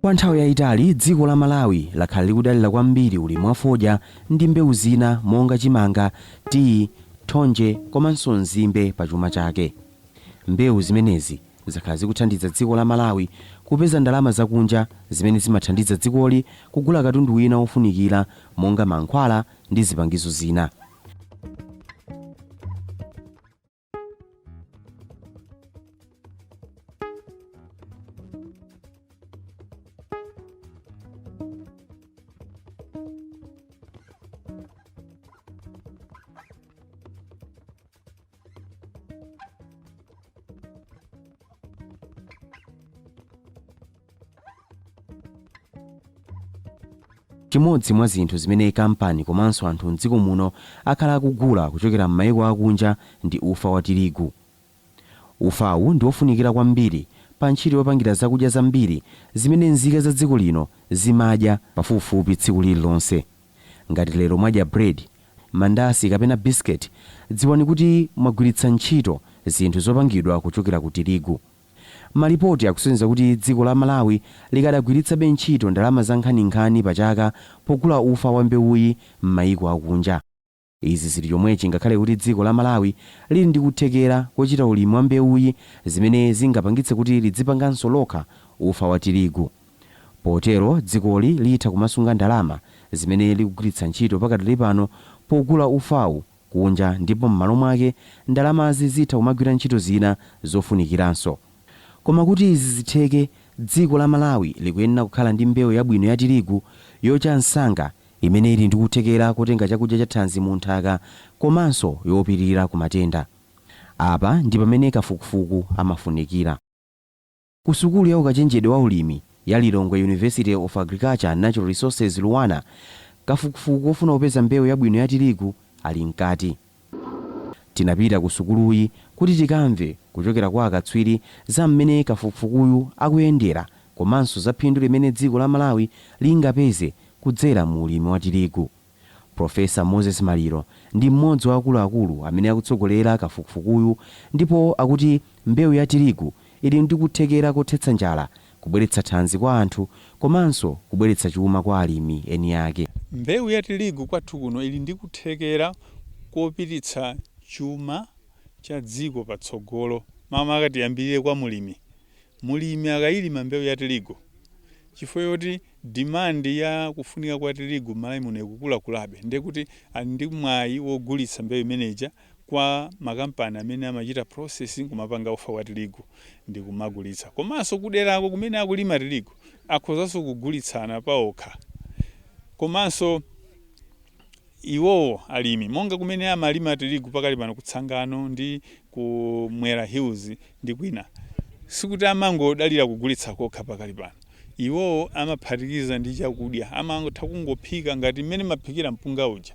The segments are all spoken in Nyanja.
Kwa nthawi yayitali, dziko la Malawi lakhala likudalira kwambiri ulimi wa fodya ndi mbewu zina monga chimanga, tiyi, thonje komanso nzimbe pa chuma chake. Mbewu zimenezi zakhala zikuthandiza dziko la Malawi kupeza ndalama zakunja zimene zimathandiza dzikoli kugula katundu wina wofunikira monga mankhwala ndi zipangizo zina. Chimodzi mwa zinthu zimene kampani komanso anthu mdziko muno akhala akugula kuchokera m'mayiko akunja ndi ufa wa tirigu. Ufawu ndi wofunikira kwambiri pa ntchito yopangira zakudya zambiri zimene nzika za dziko lino zimadya pafupifupi tsiku lililonse. Ngati lero mwadya bread, mandasi kapena biscuit, dziwani kuti mwagwiritsa ntchito zinthu zopangidwa kuchokera ku tirigu. Malipoti akusonyeza kuti dziko la Malawi likadagwiritsabe ntchito ndalama za nkhaninkhani pa chaka pogula ufa wa mbewuyi m'mayiko akunja. Izi zili chomwechi ngakhale kuti dziko la Malawi lili ndi kuthekera kochita ulimi wa mbewuyi zimene zingapangitse kuti lidzipanganso lokha ufa wa tirigu. Potero dzikoli litha kumasunga ndalama zimene likugwiritsa ntchito pakadali pano pogula ufawu kunja ndipo m'malo mwake ndalamazi zitha kumagwira ntchito zina zofunikiranso. Koma kuti izi zitheke, dziko la Malawi likuyenera kukhala ndi mbewu yabwino ya tirigu yocha msanga imene ili ndi kuthekera kotenga chakudya cha thanzi mu nthaka komanso yopirira ku matenda. Apa ndi pamene kafukufuku amafunikira. Ku sukulu ya ukachenjede wa ulimi ya Lilongwe University of Agriculture and Natural Resources, LUANAR, kafukufuku kofuna kupeza mbewu yabwino ya tirigu ali mkati. Tinapita ku sukuluyi kuti tikamve kuchokera kwa akatswiri za mmene kafukufukuyu akuyendera komanso za phindu limene dziko la Malawi lingapeze kudzera mu ulimi wa tirigu. Professor Moses Maliro ndi mmodzi wa akuluakulu amene akutsogolera kafukufukuyu ndipo akuti mbewu ya tirigu ili ndi kuthekera kothetsa njala, kubweretsa thanzi kwa anthu komanso kubweretsa chuma kwa alimi eni ake. Mbewu ya tirigu kwathu kuno ili ndi kuthekera kopititsa chuma cha dziko patsogolo, makamaka tiyambirire kwa mulimi. Mulimi akayilima mbewu ya tirigu, chifukwa choti demand ya kufunika kwa tirigu m'Malawi muno ikukulakulabe, ndiye kuti ali ndi mwayi wogulitsa mbewu imene ija kwa makampani amene amachita processing kumapanga ufa wa tirigu ndi kumagulitsa. Komanso kuderako kumene akulima tirigu akhozanso kugulitsana paokha. Komanso iwowo alimi monga kumene amalima tirigu pakali pano ku Tsangano ndi ku Mwera Hills ndi kwina, sikuti amangodalira kugulitsa kokha pakali pano. Iwowo amaphatikiza ndi chakudya, amatha kungophika ngati mmene maphikira mpunga uja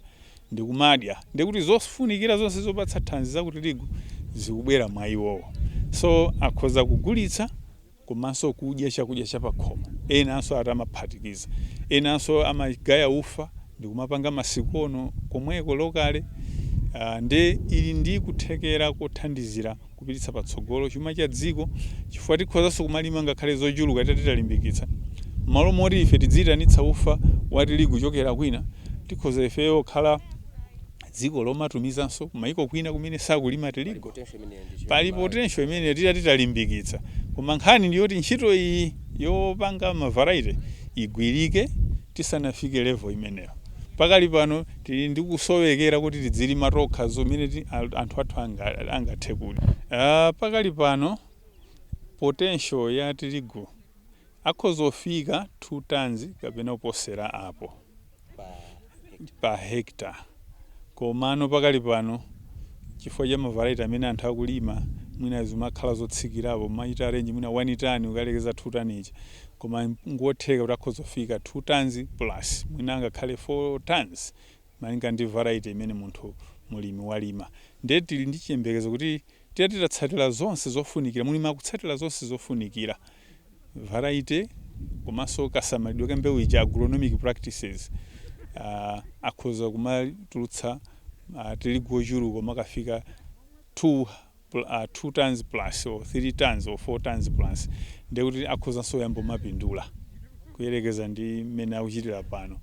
ndikumadya, ndikuti zofunikira zonse zopatsa thanzi za ku tirigu zikubwera mwa iwowo. So akhoza kugulitsa komanso kudya chakudya chapakhomo. Enanso ati amaphatikiza, enanso amagaya ufa ndikumapanga masikono komweko locally. Nde ili ndi kuthekera kothandizira kupititsa patsogolo chuma cha dziko, chifukwa tikhozanso kumalima ngakhale zochuluka titati talimbikitsa. M'malo moti ife tidziyitanitsa ufa wa tirigu kuchokera kwina, tikhoza ifeyo kukhala dziko lomatumizanso kumayiko kwina kumene sakulima tirigu. Pali potential imene titati talimbikitsa, koma nkhani ndiyoti ntchito iyi yopanga ma variety igwirike tisanafike level imeneyo. Pakali pano tili ndi kusowekera kuti tidzilima tokha zimene anthu athu angathe kudya. Pakali pano potential ya tirigu akhoza kufika 2 tons kapena kuposera apo pa hectare, komano pakali pano chifukwa cha ma variety amene anthu akulima, mwina zimakhala zotsikirapo, machita range mwina 1 ton ukalekeza 2 ton ija, koma ngotheka kuti akhoza kufika 2 tons plus, mwina angakhale 4 tons malinga ndi variety imene munthu mulimi walima. Ndiye tili ndi chiyembekezo kuti titati tatsatira zonse zofunikira, mulimi akutsatira zonse zofunikira, variety komanso kasamalidwe ka mbewu ija, agronomic practices, akhoza kumatulutsa tirigu wochuluka umakafika 2 tons plus or 3 tons or 4 tons plus, ndiye kuti akhozanso kuyamba kumapindula. Kuyerekeza ndi mmene akuchitira pano,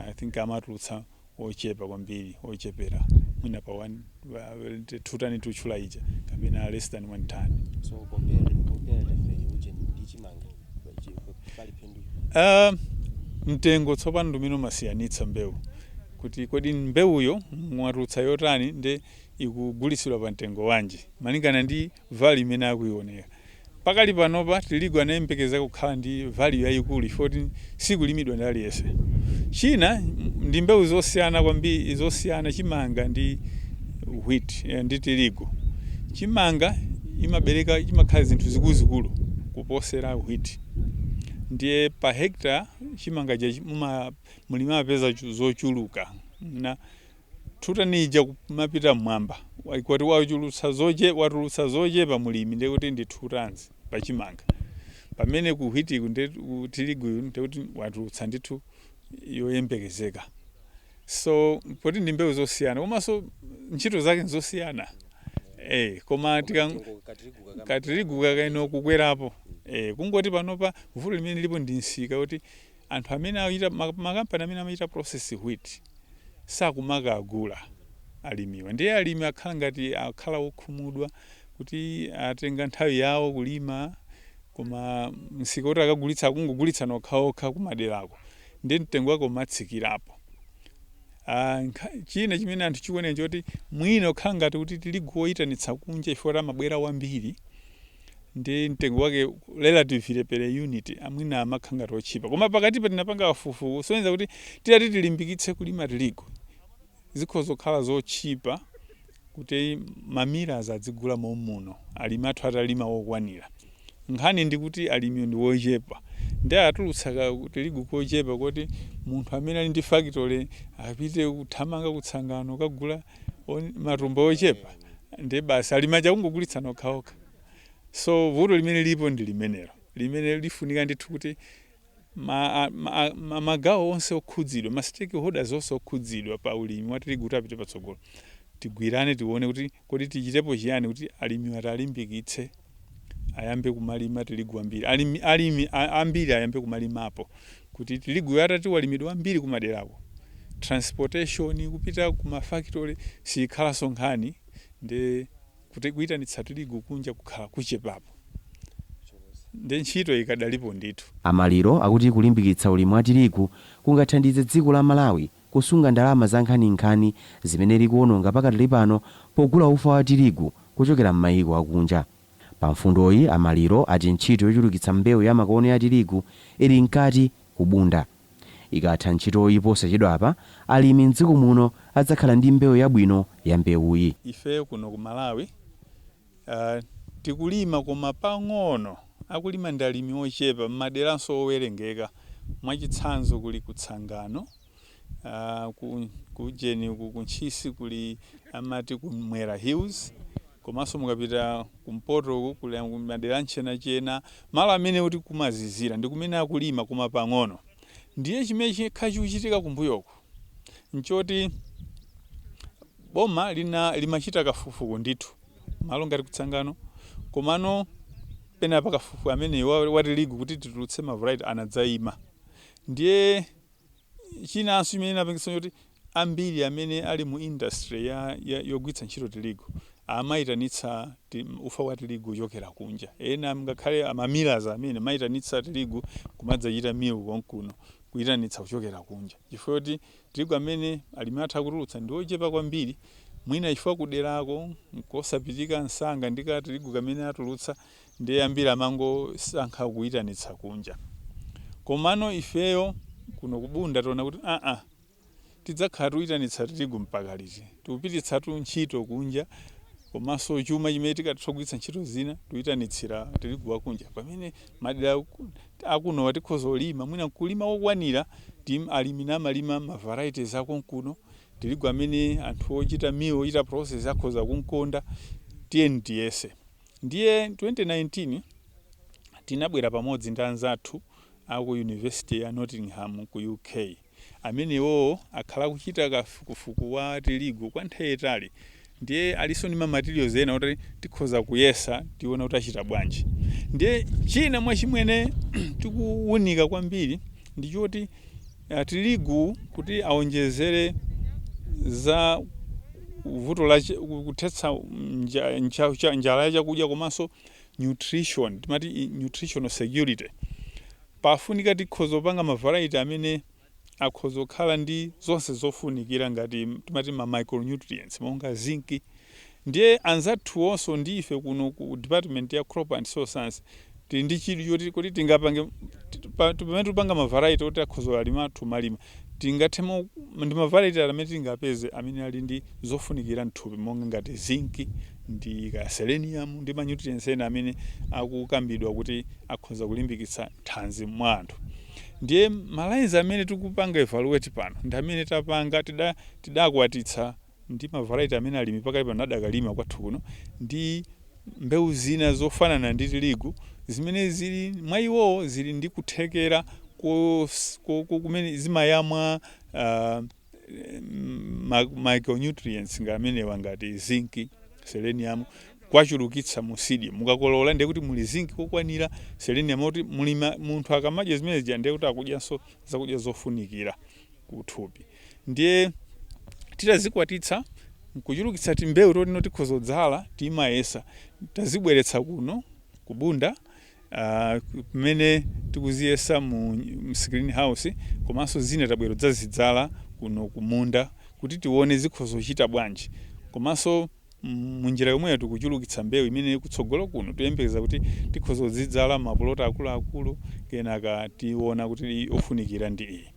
I think amatulutsa ochepa kwambiri, ochepera mwina pa 2 tani tutchula ija kapena less than 1 ton. So comparatively uje ndi chimanga pali phindu? Mtengo tsopano ndimene umasiyanitsa mbewu, kuti kodi mbewuyo mwatulutsa yotani, nde ikugulitsidwa pa mtengo wanji malingana ndi value imene akuioneka. Pakali panopa tirigu anayembekeza kukhala ndi value yayikulu ifoti sikulimidwa ndi aliyense. China, ndi mbewu zosiyana kwambiri, zosiyana chimanga ndi wheat, ndi tirigu. Chimanga imabereka, chimakhala zinthu zikuluzikulu kuposera wheat, ndiye pa hectare chimanga cha mulimi amapeza zochuluka na 2 tani ija kumapita mmwamba. Kuti watulutsa zochepa mulimi, ndiye kuti ndi 2 tons pa chimanga, pamene ku wheat ku ndi ku tiriguyu ndiye kuti watulutsa ndithu yoyembekezeka. So poti ndi mbewu zosiyana komanso ntchito zake nzosiyana, koma tika katirigu kakaino kukwerapo, kungoti panopa vuto limene lilipo ndi msika, kuti anthu amene akuchita makampani amene amachita process wheat sakumakagula alimiwa. Ndiye alimi akhala ngati akhala okhumudwa kuti atenga nthawi yawo kulima, koma msika kuti akagulitsa akungogulitsa nokhaokha kumaderako, ndiye mtengo wake umatsikirapo. China chimene anthu chikuonera choti mwina kukhala ngati kuti tirigu woyitanitsa kunja ifo amabwera wambiri, ndi mtengo wake relatively per unit amwina amakhala ngati otchipa. Koma pakatipa tinapanga kafukufuku kusonyeza kuti titati tilimbikitse kulima tirigu, zikhoza kukhala zotchipa kuti ma millers adzigula mommuno alimi athu atalima wokwanira. Nkhani ndikuti alimi ndi wochepa, ndi atulutsa tirigu kochepa kuti munthu amene ali ndi factory apite kuthamanga kutsangano kagula matumba ochepa, ndi basi alimi aja kungogulitsa nokhaokha. So vuto limene lilipo ndi limenelo, limene lifunika ndithu kuti magawo onse okhudzidwa, ma stakeholders onse okhudzidwa pa ulimi wa tirigu, kuti apite patsogolo, tigwirane, tione kuti kodi tichitepo chiyani kuti alimi atalimbikitse ayambe kumalima tirigu ambiri, alimi ambiri ayambe kumalimapo, kuti tirigu atati walimidwa ambiri kumaderako, transportation kupita kuma factory sikhalanso nkhani, ndi kuti kuyitanitsa tirigu kunja kukhala kuchepapo, ndi ntchito ikadalipo ndithu. Amaliro akuti kulimbikitsa ulimi wa tirigu kungathandize dziko la Malawi kusunga ndalama za nkhaninkhani zimene likuwononga pakatali pano pogula ufa wa tirigu kuchokera m'mayiko akunja. Pa mfundoyi, Amaliro ati ntchito yochulukitsa mbewu ya makono ya tirigu ili mkati kubunda. Ikatha ntchitoyi posachedwapa, alimi mdziko muno adzakhala ndi mbewu yabwino ya mbewuyi. Ife kuno ku Malawi tikulima koma pang'ono, akulima ndi alimi ochepa m'maderanso owerengeka. Mwachitsanzo, kuli kutsangano, kujeni ku Ntchisi, kuli amati ku Mwera Hills, komanso mukapita kumpoto uku kuli madera amchenachena, malo amene kuti kumazizira ndi kumene akulima koma pang'ono. Ndiye chimene chikhala chikuchitika kumbuyoku nchoti boma lina limachita kafukufuku ndithu malo ngati kutsangano, komano penapa kafukufuku amene wa tirigu kuti titulutse ma variety anadzayima. Ndiye chinanso chimene inapangitsa kuti ambiri amene ali mu industry yogwiritsa ntchito tirigu amayitanitsa ufa wa tirigu kuchokera kunja. Ena ngakhale ama millers amene amayitanitsa tirigu kumadzachita mill konkuno, kuyitanitsa kuchokera kunja, chifukwa kuti tirigu amene alimi athu akutulutsa ndi ochepa kwambiri, mwina chifukwa kuderako kosapitika msanga ndi ka tirigu kamene atulutsa, ndiye ambiri amangosankha kuyitanitsa kunja. Komano ifeyo kuno kubunda tiona kuti aa, tidzakhala tikuyitanitsa tirigu mpaka liti? Tikupititsatu ntchito kunja komanso chuma chimene tikatha kugwiritsa ntchito zina tikuyitanitsira tirigu wakunja, pamene madera akunowa tikhoza kulima, mwina kulima wokwanira, alimi namalima ma varieties akonkuno, tirigu amene anthu ochita mill, ochita process akhoza kunkonda. Tiyeni tiyese. Ndiye 2019 tinabwera pamodzi ndi anzathu aku University ya Nottingham ku UK, amene iwowo akhala akuchita kafukufuku wa tirigu kwa nthawi yayitali, ndiye alinso ndi ma materials ena kuti tikhoza kuyesa, tione kuti achita bwanji. Ndiye china mwa chimwene tikuwunika kwambiri Ndi choti tirigu kuti awonjezere za vuto la kuthetsa njala ya chakudya komanso nutrition, timati nutritional security, pafunika tikhoza kupanga ma variety amene akhoza kukhala ndi zonse zofunikira, ngati timati ma micronutrients monga zinc. Ndiye anzathuwonso ndi ife kuno ku Department ya Crop and Soil Science tili ndi chidwi choti kuti tingapange pamene tikupanga ma variety oti akhoza alima athu malima, tingathemo ndi ma variety amene tingapeze amene ali ndi zofunikira mthupi, monga ngati zinc ndi ka selenium ndi ma nutrients ena amene akukambidwa kuti akhoza kulimbikitsa thanzi mwa anthu. Ndiye ma lines amene tikupanga evaluate pano ndi amene tapanga tidakwatitsa ndi ma variety amene alimi pakali pano adakalima kwathu kuno, ndi mbewu zina zofanana ndi tirigu zimene zili mwa iwowo zili ndi kuthekera kumene zimayamwa micronutrients nga amenewa, ngati zinc, selenium, kwachulukitsa mu seed. Mukakolola ndiye kuti muli zinc kokwanira, selenium, kuti mulima munthu akamadya zimene zija ndiye kuti akudyanso zakudya zofunikira kuthupi. Ndiye titazikwatitsa nkuchulukitsa timbewu totino tikhoza kudzala, timayesa, tazibweretsa kuno kubunda kumene tikuziyesa mu screen house, komanso zina tabwera kudzazidzala kuno kumunda kuti tione zikhoza kuchita bwanji. Komanso munjira yomweyo tikuchulukitsa mbewu imene kutsogolo kuno tuyembekeza kuti tikhoza kuzidzala mapuloti akuluakulu, kenaka tiona kuti ofunikira ndi iyi.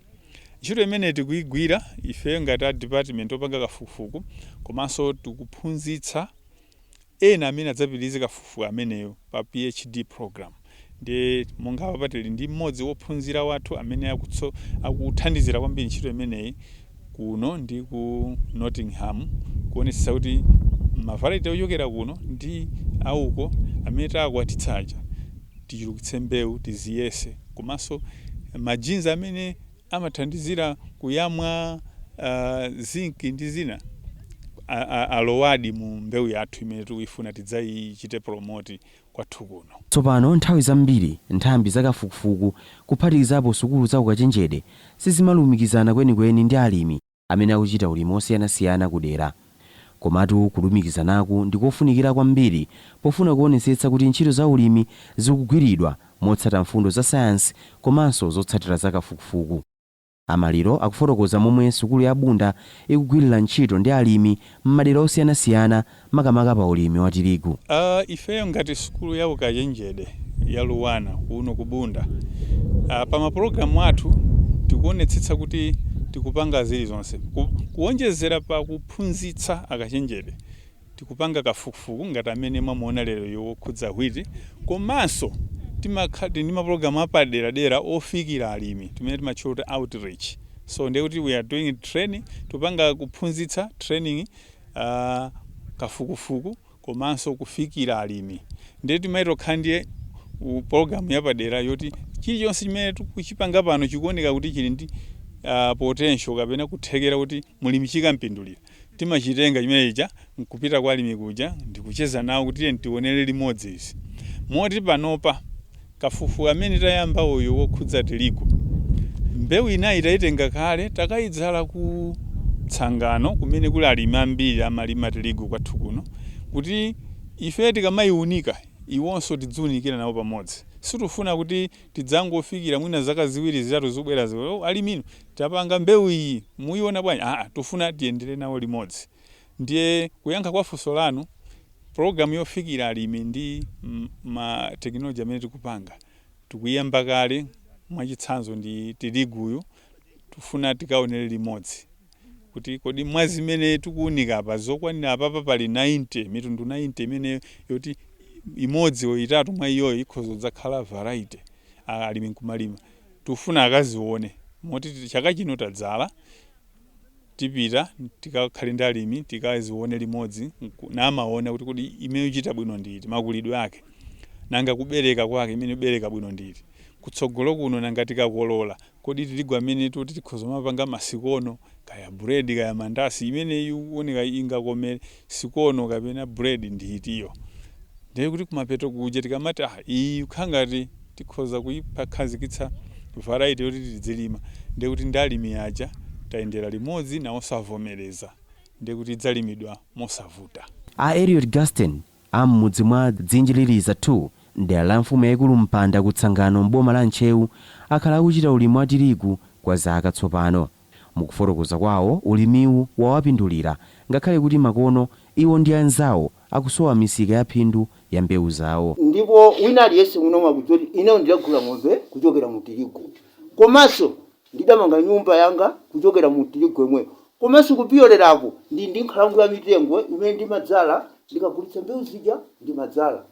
Ntchito imene tikuyigwira ife ngati a department opanga kafukufuku, komanso tikuphunzitsa ena amene adzapitirize kafukufuku ameneyo pa PhD program. Ndiye monga apa tili ndi mmodzi wophunzira wathu amene akuthandizira kwambiri ntchito imeneyi kuno ndi ku Nottingham, kuonetsetsa kuti ma variety ochokera kuno ndi auko amene takwatitsaja tichulukitse mbewu, tiziyese, komanso ma genes amene amathandizira kuyamwa zinc ndi zina alowadi mu mbewu yathu imene tikuyifuna tidzayichite promote kwathu kuno. Tsopano nthawi zambiri nthambi zakafukufuku, kuphatikizapo sukulu za ukachenjede, sizimalumikizana kwenikweni ndi alimi amene akuchita ulimi osiyanasiyana kudera. Komatu kulumikizanaku ndikofunikira kwambiri pofuna kuonetsetsa kuti ntchito za ulimi zikugwiridwa motsata mfundo za sayansi komanso zotsatira za kafukufuku. Amaliro akufotokoza momwe sukulu ya Bunda ikugwirira ntchito ndi alimi m'madera osiyanasiyana, makamaka pa ulimi wa tirigu. Ifeyo ngati sukulu ya ukachenjede ya LUANAR kuno kubunda, pa mapulogalamu athu tikuonetsetsa kuti tikupanga zilizonse kuwonjezera pa kuphunzitsa akachenjede. Tikupanga kafukufuku ngati amene mwamuona lero wokhudza wheat, komanso timakhala ndi mapulogalamu apaderadera ofikira alimi timene timatchula kuti outreach. So ndiye kuti we are doing training, tupanga kuphunzitsa, training, kafukufuku komanso kufikira alimi. Ndiye timaita kukhala ndiye program yapadera yoti chilichonse chimene tikuchipanga pano chikuoneka kuti chili ndi potential kapena kuthekera kuti mulimi chikampindulira, timachitenga chimenecha nkupita kwa alimi kuja ndikucheza nawo kuti tiye tionere limodzi izi. Moti panopa kafukufuku amene tayamba uyu wokhudza tirigu, mbewu inayi tayitenga kale, takayidzala ku Tsangano kumene kuli alimi ambiri amalima tirigu kwathu kuno, kuti ife tikamayiunika iwonso tidziunikira nawo pamodzi. Sitifuna kuti tidzangofikira mwina zaka 2, 3 zikubwera, "Oh, alimino tapanga mbewu iyi, muyiona bwanji?" Aa, tifuna tiyendere nawo limodzi. Ndiye kuyankha kwa funso lanu, pologalamu yofikira alimi ndi ma technology amene tikupanga tikuyamba kale. Mwachitsanzo ndi tiriguyu, tifuna tikaonere limodzi kuti kodi mwa zimene tikuunika apa zokwanira apapa pali 90, mitundu 90 imene yoti imodzi o itatu mwa iyoyo ikhoza kudzakhala variety, alimi nkumalima. Tikufuna akazione moti chaka chino tadzala, tipita tikakhale ndi alimi, tikazione limodzi namaona kuti kodi imene ichita bwino nditi, makulidwe ake nanga, kubereka kwake, imene ibereka bwino nditi kutsogolo kuno, nanga tikakolola kodi tirigu amene tuti tikhoza mapanga masikono, kaya bread, kaya mandasi, imene ikuoneka ingakomere sikono kapena bread nditiyo. Ndiye kuti kumapeto kuja tikamati, ah, iyi kukhala ngati tikhoza kuyikhazikitsa Variety yoti tidzilima, ndiye kuti ndi alimi aja tayendera limodzi nawo savomereza, ndiye kuti idzalimidwa mosavuta. A Eliot Gaston am'mudzi mwa Dzinjiliriza 2, mdera la mfumu yayikulu Mpanda kutsangano m'boma la Ntcheu, akhala akuchita ulimi wa tirigu kwa zaka tsopano. Mukufotokoza kwawo, ulimiwu wawapindulira ngakhale kuti makono iwo ndi anzawo akusowa misika ya phindu ya mbewu zawo. Ndipo wina aliyense muno mwakudziwa kuti ineyo ndidagula ng'ombe kuchokera mu tirigu, komanso ndidamanga nyumba yanga kuchokera mu tirigu yomweyo, komanso kupyolerapo ndi nkhalango ya mitengo imene ndimadzala. Ndikagulitsa mbewu zija ndimadzala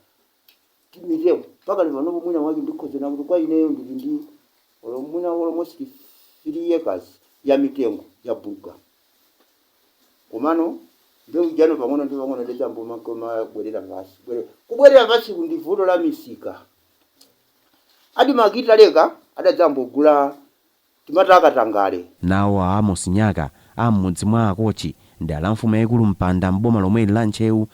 mitengo. Mpaka panopo mwina mwake ndikhozena kuti kwa ineyo ndili ndi olo mwina almost 3 acres ya mitengo ya buga. Komano mbewu ijano pang'ono ndi pang'ono ndechambo mabwerera pasi, kubwerera pasi ndi vuto la misika. ADMARC italeka, adadzambogula timati akatangale. Nawo a Amos Nyaka am'mudzi mwa Akochi, mdera la mfumu yayikulu Mpanda m'boma lomweli la Ntcheu,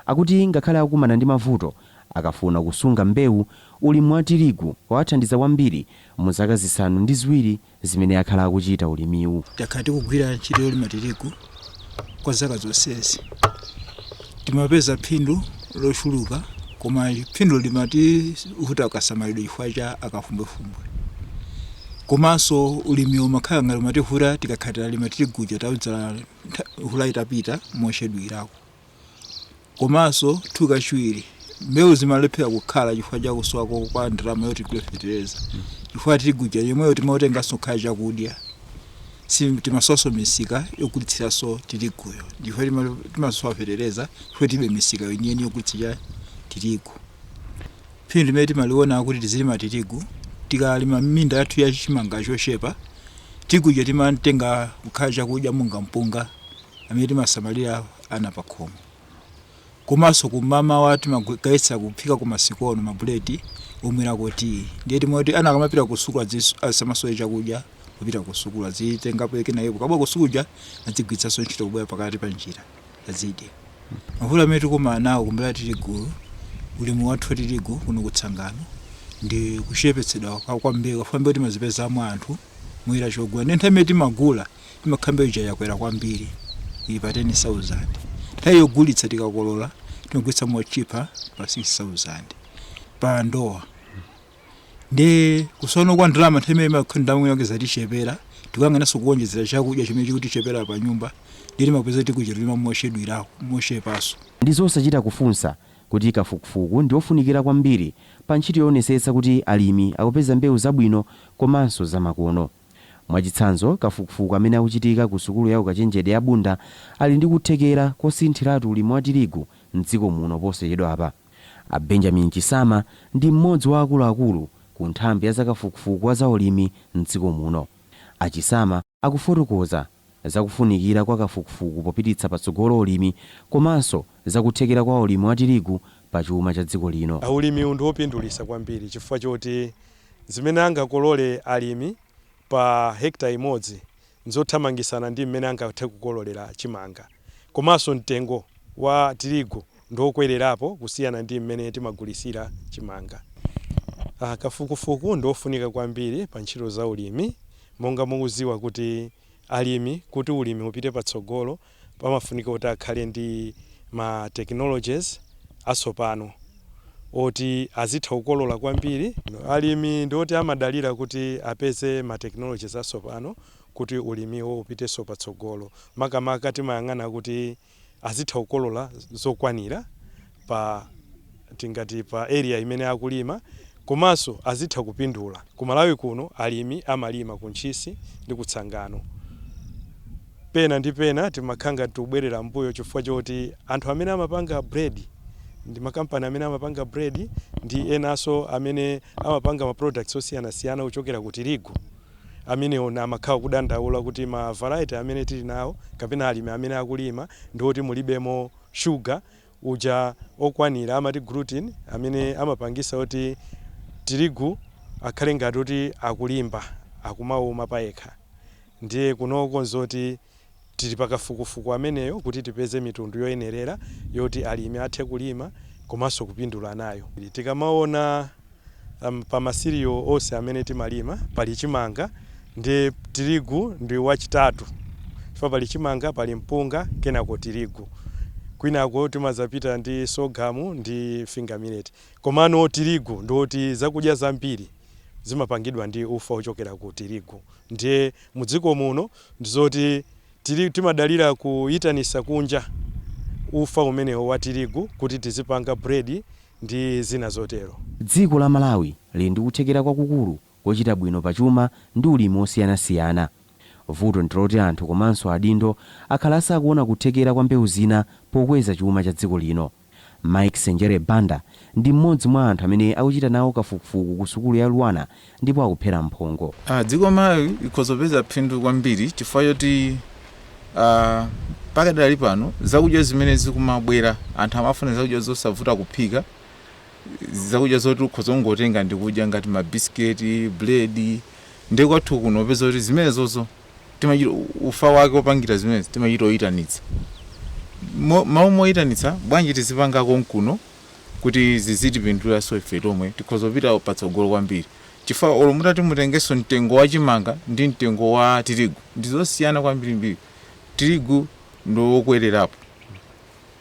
akuti ngakhale akukumana ndi mavuto akafuna kusunga mbewu, ulimi wa tirigu wawathandiza kwambiri mu zaka 7 zimene akhala akuchita ulimiwu. Takhala tikugwira ntchito yolima tirigu kwa zaka zonsezi. Timapeza phindu lochuluka, koma phindu limativuta kasamalidwe chifukwa cha akafumbwefumbwe. Komanso ulimi umakhala ngati umativuta tikakhala talima tiriguja, taudzala mvula itapita mochedwirako. Komanso kachiwiri, mbewu zimalephera kukhala chifukwa cha kusowa kwa ndalama yoti tigule fetereza, chifukwa tiriguja yomweyo timautenganso kukhala chakudya. Si timasowanso misika yogulitsiranso tiriguyo, chifukwa timasowa fetereza, chifukwa tilibe misika yeniyeni yogulitsira tirigu. Phindu limene timaliona kuti tizilima tirigu, tikalima minda yathu ya chimanga chochepa, tiriguja timatenga kukhala chakudya monga mpunga amene timasamalira ana pakhomo. Komanso kumamawa timagayitsa kuphika kumasikono mabuledi omwerako tiyi. Ndiye timoti ana akamapita ku sukulu asamasowe chakudya kupita ku sukulu, azitengapo kenayo kukabwa ku sukulu, azigwiritsanso ntchito kubwera pakati pa njira azidya. Mavuto amene tikumana nawo kumbali tirigu, ulimi wathu wa tirigu kuno kutsangano, ndi kuchepetsedwa kwa mbewu, chifukwa mbewu timazipezamo anthu mwira chogula. Ndi nthawi imene timagula imakhala mbewu ija yakwera kwambiri, ili pa 10,000. Nthawi yogulitsa tikakolola timagulitsa mochipa pa 6,000 pa ndowa. Ndi kusowa kwa ndalama, nthawi imene imakhala ndalama yake zatichepera, tikuyang'ananso kuwonjezera chakudya chimene chikutichepera pa nyumba, ndi timapeza tikuja tulima mochedwirako, mochepanso. Ndi zosachita kufunsa kuti kafukufuku ndi ofunikira kwambiri pa ntchito yoonetsetsa kuti alimi akupeza mbewu zabwino komanso zamakono. Mwachitsanzo, kafukufuku amene akuchitika ku sukulu ya ukachenjede ya Bunda ali ndi kuthekera kosinthiratu ulimi wa tirigu mdziko muno posachedwapa. A Benjamin Chisama ndi mmodzi wa akuluakulu ku nthambi ya zakafukufuku wa zaulimi mdziko muno. Achisama akufotokoza zakufunikira kwa kafukufuku popititsa patsogolo ulimi komanso zakuthekera kwa ulimi wa tirigu pa chuma cha dziko lino. Ulimi ndi wopindulitsa kwambiri chifukwa choti zimene angakolole alimi pa hekta imodzi nzothamangisana ndi mmene angathe kukololera chimanga. Komanso mtengo wa tirigu ndiwokwererapo kusiyana ndi mmene timagulisira chimanga. Kafukufuku ndiofunika kwambiri pa ntchito za ulimi. Monga mukuziwa kuti alimi, kuti ulimi upite patsogolo, pamafunika kuti akhale ndi ma technologies atsopano oti azitha kukolola kwambiri. Alimi ndioti amadalira kuti apeze ma technologies atsopano kuti ulimiwo upitenso patsogolo. Makamaka timayang'ana kuti azitha kukolola zokwanira pa tingati pa area imene akulima, komanso azitha kupindula. Ku Malawi kuno alimi amalima ku Ntchisi ndi kutsangano. Pena ndi pena timakhala ngati tikubwerera mbuyo chifukwa choti anthu amene amapanga bread ndi makampani amene amapanga bread ndi enanso amene amapanga ma products osiyanasiyana kuchokera ku tirigu, amenewo amakhala kudandaula kuti ma variety amene tili nawo kapena alimi amene akulima ndi oti mulibemo sugar uja okwanira, amati gluten, amene amapangisa kuti tirigu akhale ngati kuti akulimba, akumauma payekha. Ndiye kunoko nzoti tili pakafukufuku ameneyo kuti tipeze mitundu yoyenerera yoti alimi athe kulima komanso kupindula nayo. Tikamaona Pa ma cereal onse amene timalima pali chimanga ndi tirigu ndi wachitatu, chifukwa pali chimanga, pali mpunga, kenako tirigu, kwinako timazapita ndi sorghum ndi finger millet. Komano tirigu ndoti zakudya zambiri zimapangidwa ndi ufa ochokera ku tirigu. Ndiye mudziko muno ndizoti tiri timadalira kuyitanisa kunja ufa umenewo wa tirigu kuti tizipanga bread ndi zina zotero. Dziko la Malawi lili ndi kuthekera kwakukulu kochita bwino pachuma ndi ulimi osiyanasiyana. Vuto ndiloti anthu komanso adindo akhala asakuona kuthekera kwa mbewu zina pokweza chuma cha dziko lino. Mike Senjere Banda ndi mmodzi mwa anthu amene akuchita nawo kafukufuku ku sukulu ya LUANAR ndipo akuphera mphongo. Dziko Malawi likhozopeza phindu kwambiri chifukwa choti pakadali pano zakudya zimene zikumabwera, anthu amafuna zakudya zosavuta kuphika, zakudya zoti ukhoza kungotenga ndikudya ngati mabisiketi, bread. Ndi kwathu kuno upeza kuti zimenezozo timachita ufa wake opangira zimenezi timachita oyitanitsa. Mawu moyitanitsa bwanji tizipangako nkuno kuti zizitipinduliranso ife tomwe, tikhoza kupita patsogolo kwambiri, chifukwa olo mutati mutengenso mtengo wa chimanga ndi mtengo wa tirigu ndizosiyana kwambirimbiri. Tirigu ndiwokwererapo,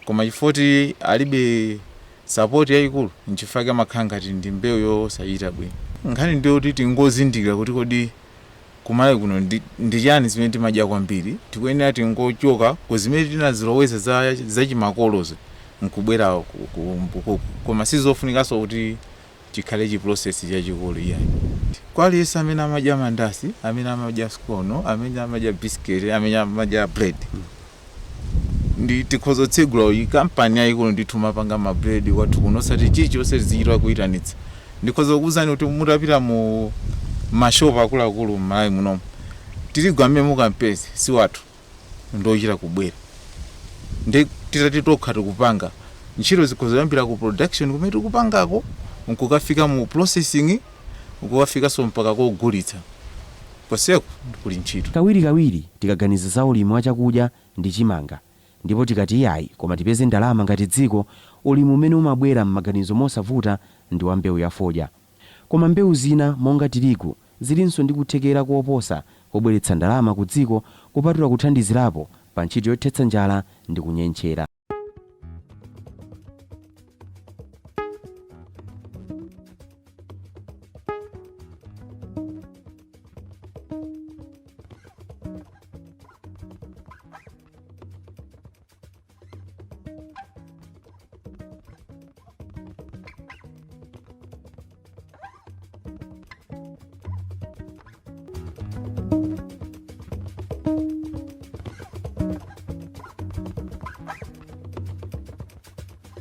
koma chifukwa kuti alibe support yayikulu nchifukwa amakhala ngati ndi mbewu yosachita bwino. Nkhani ndiyo kuti tingozindikira kuti kodi kumalawi kuno ndi chani zimene timadya kwambiri. Tikuyenera tingochoka ku zimene tinaziloweza zachimakolozo nkubwera koma sizofunikanso kuti chikhale chi process chachikulu, iyayi. Kwa aliyense amene amadya mandasi, amene amadya sikono, amene amadya biscuit, amene amadya bread, ndi tikhoza kutsegula iyi kampani yayikulu ndithu mapanga ma bread kwathu kuno, osati chilichonse tizichita kuyitanitsa. Ndikhoza kukuwuzani kuti mutapita mu mashopu akuluakulu m'Malawi munomu, tirigu amene mukampeze si wathu, ndochita kubwera. Ndi titati tokha tikupanga, ntchito zikhoza kuyambira ku production kumene tikupangako nkukafika mu processing, nkukafikanso mpaka kogulitsa, konseko kuli ntchito. Kawirikawiri tikaganiza za ulimi wa chakudya ndi chimanga, ndipo tikati iyayi koma tipeze ndalama ngati dziko, ulimi umene umabwera m'maganizo mosavuta ndi wa mbewu ya fodya. Koma mbewu zina monga tirigu zilinso ndi kuthekera koposa kobweretsa ndalama ku dziko, kupatula kuthandizirapo pa ntchito yothetsa njala ndi kunyentchera.